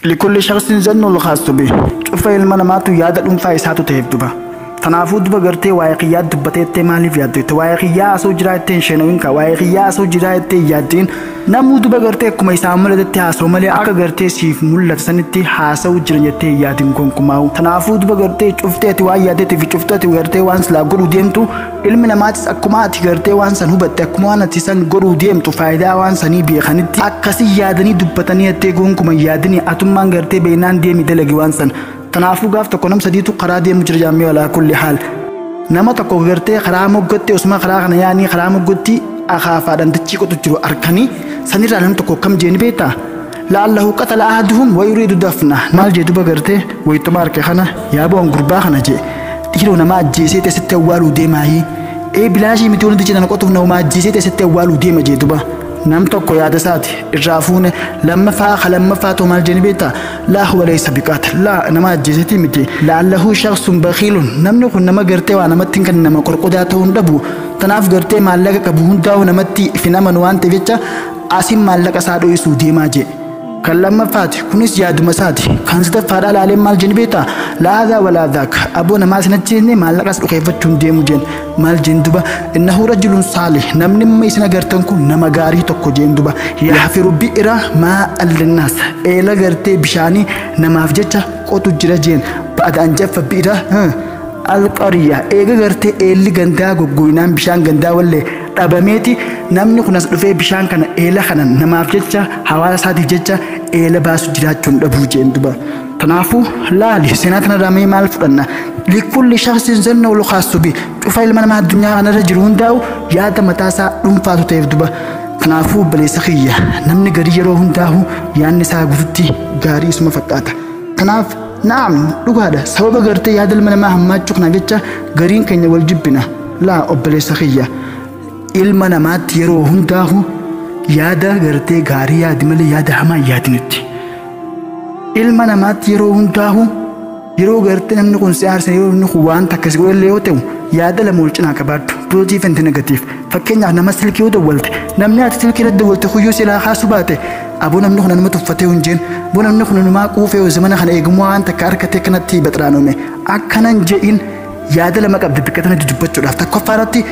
Likulli shakhsin zannul khaasu bi. Cufa ilma namaatu yaada dhuunfaa isaatu ta'eef duba. Kanaafuu duba gartee waa'ee kiyyaa dubbateettee maaliif yaaddu? Waa'ee kiyyaa asoo jiraa jettee hin sheenawin kaa. Waa'ee kiyyaa asoo jiraa jettee hin yaaddiin. Namuu duba gartee akkuma isaan mul'atetti haasa'u malee akka gartee siif mul'ata sanitti haasa'u jiran jettee hin yaadin gonkumaa'u. Kanaafuu duba gartee cuftee ati waan yaaddeetii fi cuftee ati gartee waan silaa godhuu deemtu ilmi namaatis akkuma ati gartee waan san hubatte akkuma waan ati san godhuu deemtu faayidaa waan sanii beekanitti akkasii yaadanii dubbatanii jettee gonkuma hin yaadini atummaan gartee beeknaan deemi dalagi waan san. Kanaafuu gaaf tokko nam sadiitu karaa deemu jira jaammee walaa kulli haal. Nama tokko gartee karaa moggotti osuma karaa kana yaanii karaa moggotti akaafaadhaan dachii qotu jiru arkanii sanirraa nam tokko akkam jeeni beektaa? La'allahu qatala ahaduhum wa yuriidu dafna. Maal jee duba gartee wayituma harka kana yaa bo'oon gurbaa kana jee dhiiroo nama ajjeesee teessatti awwaaluu deemaayii. Ee bilaashii miti wanti jedhan qotuuf nama ajjeesee teessatti awwaaluu deema jee duba. Nam tokko yaada isaati irraa fuune lammaffaa ka lammaffaa too maal jeeni beektaa? Laa huwa laysa biqaatil laa nama ajjeeseeti miti la'allahu shakhsun bakhiilun namni kun nama gartee waa namatti hin kan nama qorqodaa ta'uu hin dhabu. Tanaaf gartee maallaqa qabu hundaa'u namatti ifin amanu waan ta'eef jecha asiin maallaqa isaa dho'isuu deemaa jee. Kan lammaffaati kunis yaaduma isaati. Kan sadaffaadhaa laaleen maal jeen beektaa? Laa haadhaa walaa dhaaka aboo namaa isin ajjeesne maallaqas dhukeeffachuu hin deemu jeen. Maal jeen duba innahu rajulun saalih namni amma isin agartan kun nama gaarii tokko jeen duba. Yahfiru bi'ira maa allinnaas eela gartee bishaanii namaaf jecha qotu jira jeen. Ba'ada an jaffa bi'ira alqariya eega gartee eelli gandaa goggoynaan bishaan gandaa wallee dhabameeti namni kun as dhufee bishaan kana eela kana namaaf jecha hawaasa isaatiif jecha eela baasu jiraachuun dhabuu jeen duba. Kanaafuu laali seenaa kanarraa mee maal fudhanna? Likulli shakhsin zanna khaasu bi. Cufa ilma namaa addunyaa kanarra jiru hundaa'u yaada mataa isaa dhuunfaatu ta'eef duba. Kanaafuu obboleessa kiyya namni garii yeroo hundaa'u yaadni isaa guututti gaarii isuma fakkaata. Kanaaf naam dhugaadha sababa gartee yaada ilma namaa hammaachuu kanaaf jecha gariin keenya wal jibbina. Laa obboleessa kiyya ilma namaatti yeroo hundaa'u yaada gartee gaarii yaadi malee yaada hamaa hin yaadinitti. Ilma namaatti yeroo hundaa'u yeroo gartee namni kun si aarsa yeroo inni kun waan takka si godhe yoo ta'u yaada lama wal cinaa qabaadhu positive and negative. Fakkeenyaaf nama silkii yoo dawwalte namni ati silkii irratti dawwalte kuyyuu silaa kaasuu baate aboo namni kun nama tuffatee hin jeen aboo namni kun namaa quufee yoo zamana kana eegummaa waan takka harkatee kanatti baxraanome akkanan je'in yaada lama qabdi bikka tanatti dubbachuudhaaf. Tokkoffaa irratti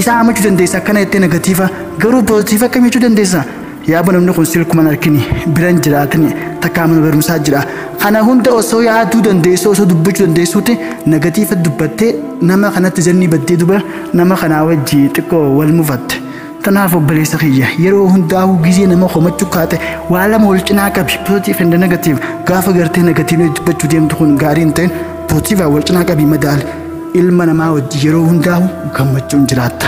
isaa amachuu dandeessa akkana jettee negatiiva garuu pozitiiva akkam jechuu dandeessa? Yaa namni kun silkuman harkini biran jiraatini takkaa mana barumsaa jira. Kana hunda osoo yaaduu dandeessu osoo dubbachuu dandeessuuti negatiiva dubbattee nama kanatti zanni baddee duba nama kanaa wajjii xiqqoo wal mufatte. Tanaaf obboleessa kiyya yeroo hundaa'u gizee nama komachuu kaate waa lama wal cinaa qabi positive and negative. Gaafa gartee negatiivni dubbachuu deemtu kun gaarii hin ta'in positive wal cinaa qabi madaali. Ilma namaa wajji yeroo hundaa'u gammachuun jiraatta.